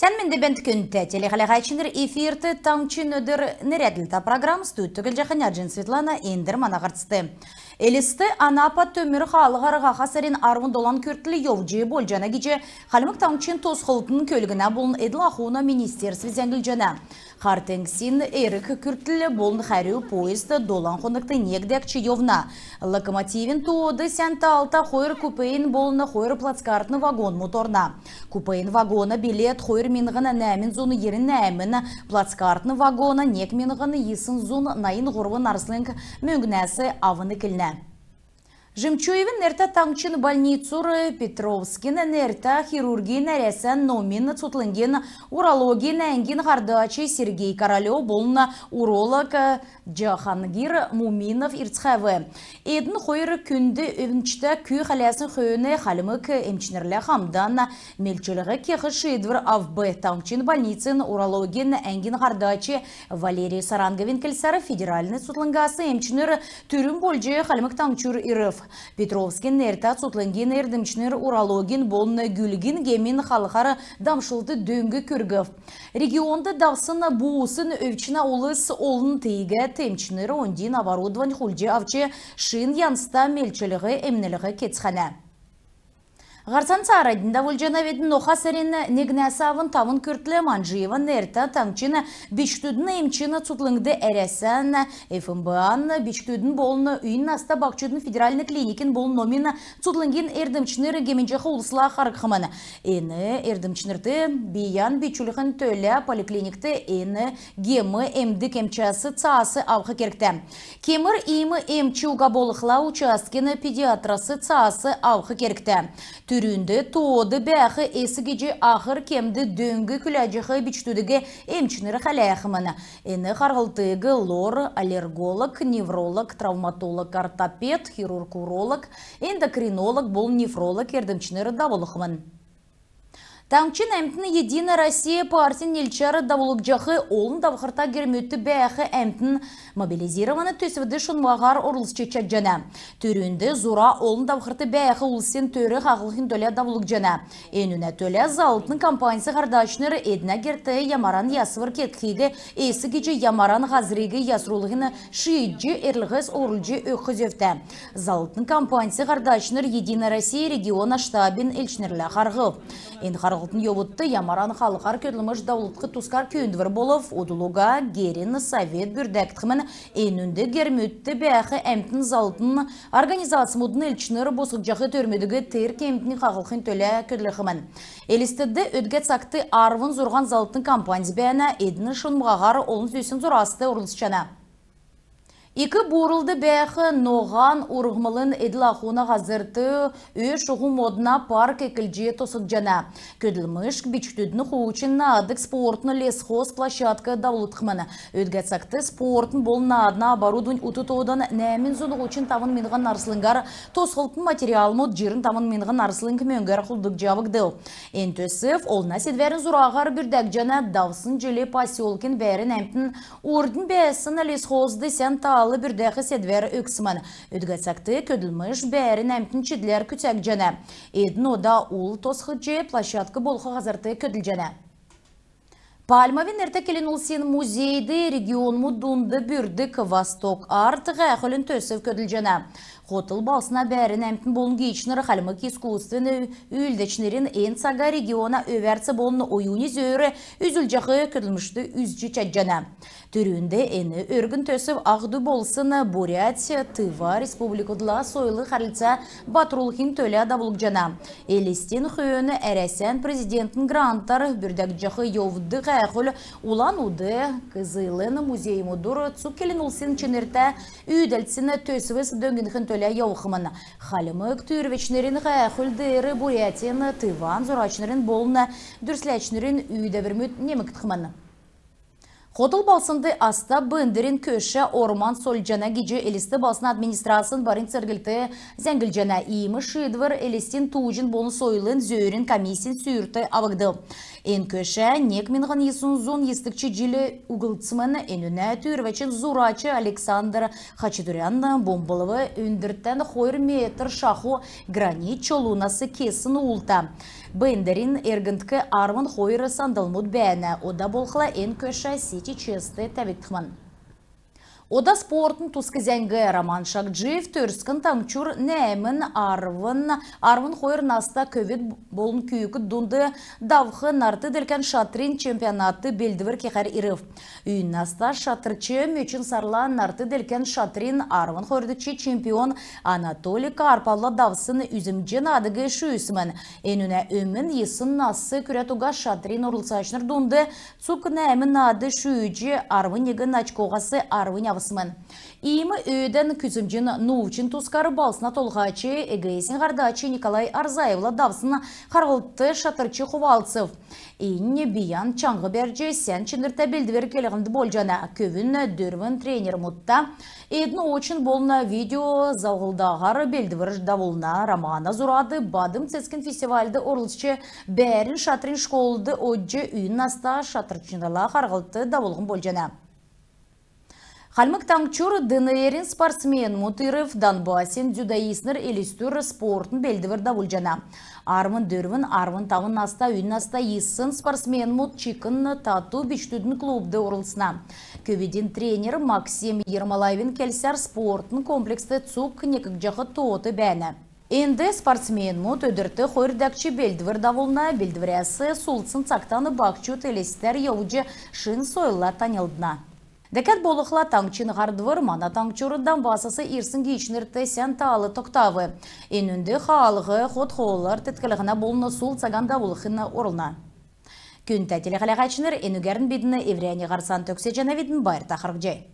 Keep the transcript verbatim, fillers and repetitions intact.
Эн менд бәәнт, күндтә телехәләгәчнр! Эфирт «Таңһчин өдр» нерәдлтә программ. Студьд көтлҗәхнь Аҗин Светлана. Эндр мана һарцд. Элст — Анапа төмр хаалһар һаха сарин арвн долан күртл йовҗ болҗана гиҗ Хальмг Таңһчин тосхлтын, көлгнә болн эдл-ахун министерств зәңглҗәнә. Хар теңгсин эрг күртл болн хәрү поезд долан хонгт нег дәкҗ йовна. Локомотивин тоод сән таалта хойр купейн болн хойр плацкартн вагонмуд орна. Купейн вагона билет хойр миңһн нәәмн зун йирн нәәмн, плацкартн вагона нег миңһн йисн зун найн һурвн арслң мөңгнәс авн эклнә. Жемчуевин нертә таңһчин больницур Петровскин нертә хирургин Әрәсән номин цутхлңгин урологин әңгин һардач Сергей Королёв болн уролог Җаһангир Муминов ирцхәв. Эдн хойр күнд эмчтә күүг хәләсн хөөн хальмг эмчнрлә хамдан мелчлһ кех шиидвр авв. Таңһчин больницин урологин әңгин һардач Валерий Саранговин келсәр, федеральн цутхлңгас эмчнр түрүн болҗ Хальмг Таңһчур ирв. Петровскин нертә цутхлңгин эрдмчнр урологин болн гүлгин гемин халхар дамшлт дөң күргв. Регионд давсн буусин өвчнә улс олн, тиигәд эмчнр оньдин оборудовань хулдҗ авч, шин янзта мелчлһ, эмнлһ кецхәнә. Һарцан цааранднь давулҗанавидн. Ноха сарин негнәс авн тавн күртл Манҗиеван нертә таңһчин бичкдүдин эмчин цутхлңд Әрәсән ФМБА-н бичкдүдин болн үйн наста баһчудын федеральн клиникин болн номин цутхлңгин эрдмчнр гемнҗәх улсла харһхмн. Эн эрдмчнрт бийән бичүлхин төлә поликлиникт эн гем эмдг эмчәс цаас авх кергтә. Кемр иим эмч уга болхла, участкин педиатрас цаас авх кергтә. Түрүнд тоод бәәх эс гиҗ ахр кемд дөң күләҗәх бичкдүдиг эмчнр хәләхмн. Эн харһлтыг лор, аллерголог, невролог, травматолог, ортопед, хирург-уролог, эндокринолог болн нефролог эрдмчнр давулхмн. Таңһчин әмтн «Единая Россия» партин нилчәр давулгдҗах олн давхрта гермүдт бәәх әмтн «Мобилизированы» төсвд шунмһаһар орлцҗ чадҗана. Түрүнд зура олн давхрт бәәх улсин төр хаһлхин төлә давулгдҗана. Энүнә төлә залтн компаньс һардачнр эднә герт ямаран ясвр кегдхиг, эс гиҗ ямаран һазриг ясрулхин шиидҗ, эрлһс орулҗ өгх зөвтә. Залтн компаньс һардачнр «Единая Россия» региона штабин элчнрлә харһв. Эн харһлтын йовудт ямаран халхар көдлмш давулгдх тускар күүндвр болв. Удл уга герин совет бүрдәгдхмн. Энүнд гермүдт бәәх әмтн, залтн организацмудын элчнр босхгдҗах төрмүдиг тер кемднь хаһлхин төлә көдлхмн. Элстд өдгә цагт арвн зурһан залтн компаньс бәәнә. Эдн шунмһаһар олн зүсн зураст орлцҗана. Ик Бурулд бәәх ноһан урһмлын эдл-ахун һазрт ө-шуһу модна парк эклҗ тосхгдҗана. Көдлмшт бичкдүдин хуучн наадг спортын лесхоз площадкд давулгдхмн. Өдгә цагт спортын болн наадна оборудовань ут тоодан нәәмн зун һучн тавн миңһн арслңгар, тосхлтын материалмуд җирн тавн миңһн арслң мөңгәр хулдҗ авгдв. Эн төсв олна седвәрин зураһар бүрдәгдҗәнә. Давсн җил поселкин бәәрн әмтн урднь бәәсн лесхозд сән таал бүрдәх седвәр өгсмн. Өдгә цагт көдлмш бәәрн әмтн чидләр күцәгдҗәнә. Эдн ода ул тосхҗ, площадк болх һазрт көдлҗәнә. Пальмовин нертә келн улсин музейд регионмуд дунд бүрдг «Восток-арт» һәәхүлин төсв көдлҗәнә. Хотл балһсна бәәрн әмтн болн гиичнр хальмг искусствин үүлдәчнрин, эн цага региона өвәрц болн оюни зөөр үзүлҗәх көдлмшт үзҗ чадҗана. Түрүнд эн өргн төсв Ах Дү болсн Бурять, Тыва республикудла сойлын хәрлцә батрулхин төлә давулгдҗана. Элстин хөөн Әрәсән Президентин грантар бүрдәгдҗәх йовдгин һәәхүл Улан-Удэ, Кызылын музеймудур цуг келн улсин чинртә үүдәлтин төсвс дөңнхин төлә йовхмн. Хальмг түүрвәчнрин һәәхүл деер Бурятин, Тыван зурачнрин болн дүрсләчнрин үүдәврмүд немгдхмн. Хотл балһснд Аста Бендерин көшә орман сольҗана гиҗ Элст балһсна администрацин барин церглт зәңглҗәнә. Иим шиидвр Элстин тууҗин болн сойлын зөөрин комиссин сүүрт авгдв. Эн көшә нег миңһн йисн зун йисдгч җил углгдсмн. Энүнә түүрвәчин зурач Александр Хачатурян Бомболов өндртән хойр метр шаху гранит чолунас кесн уулта. Бендерин эргндк арвн хойр сандлмуд бәәнә. Ода болхла эн көшә сити чест тәвгдхмн. Ода спортын туск зәңг. Роман Шагджиев Төрскн таңһчур нәәмн, арвн, арвн хойр наста көвүд болн күүкд дунд давх нарт делкән шатрин чемпионатд белдвр кехәр ирв. Үйн наста шатрч мөчн сарла нарт делкән шатрин арвн хойрдгч чемпион Анатолий Карповла давсн үзмҗ наадыг шүүсмн. Энүнә өмн йисн нас күрәд уга шатрин орлцачнр дунд цуг нәәмн наад шүүҗ, арвн негн очкоһас арвнь авсмн. Иим өөдән күцәмҗин нуувчн тускар балһсна толһач, ЭГС-ин һардач Николай Орзаевла давсн харһлтд шатрч хувалцв. Эннь бийән чаңһ бәрҗ, сән чинртә белдвр келһнд болҗана. Көвүн дөрвн тренермүдтә эдн очн болн видео залһлдаһар белдвр давулна. Романа зурад Бадм цецгин фестивальд орлцҗ, бәәрн шатрин школд одҗ, үйн наста шатрчнрла харһлт давулһн болҗана. Хальмг Таңһчур ДНР-ин спортсменмүд ирв. Донбассин дзюдоистнр Элстүр спортын белдвр давулҗана. Арвн дөрвн, арвн тавн наста, үйн наста йисн спортсменмүд чикн тату бичкдүдин клубд орлцна. Көвүдин тренер Максим Ермолаевин келсәр, спортын комплекст цуг некгдҗәх тоот бәәнә. Энд спортсменмүд өдрт хойр дәкҗ белдвр давулна. Белдврәс сулдсн цагтан баһчуд Элстәр йовҗ, шин сойлла таньлдна. Дәкәд болхла, таңһчин һардвр мана таңһчур Донбассас ирсн гиичнрт сән таал тогтав. Энүнд хаалһ, хот-хоолар тетклһнә болн сул цаган давулхин орна. Күндтә телехәләһәчнр, энүгәрн бидн эврәннь һарцан төгсәҗәнәвидн. Байрта харһцхай.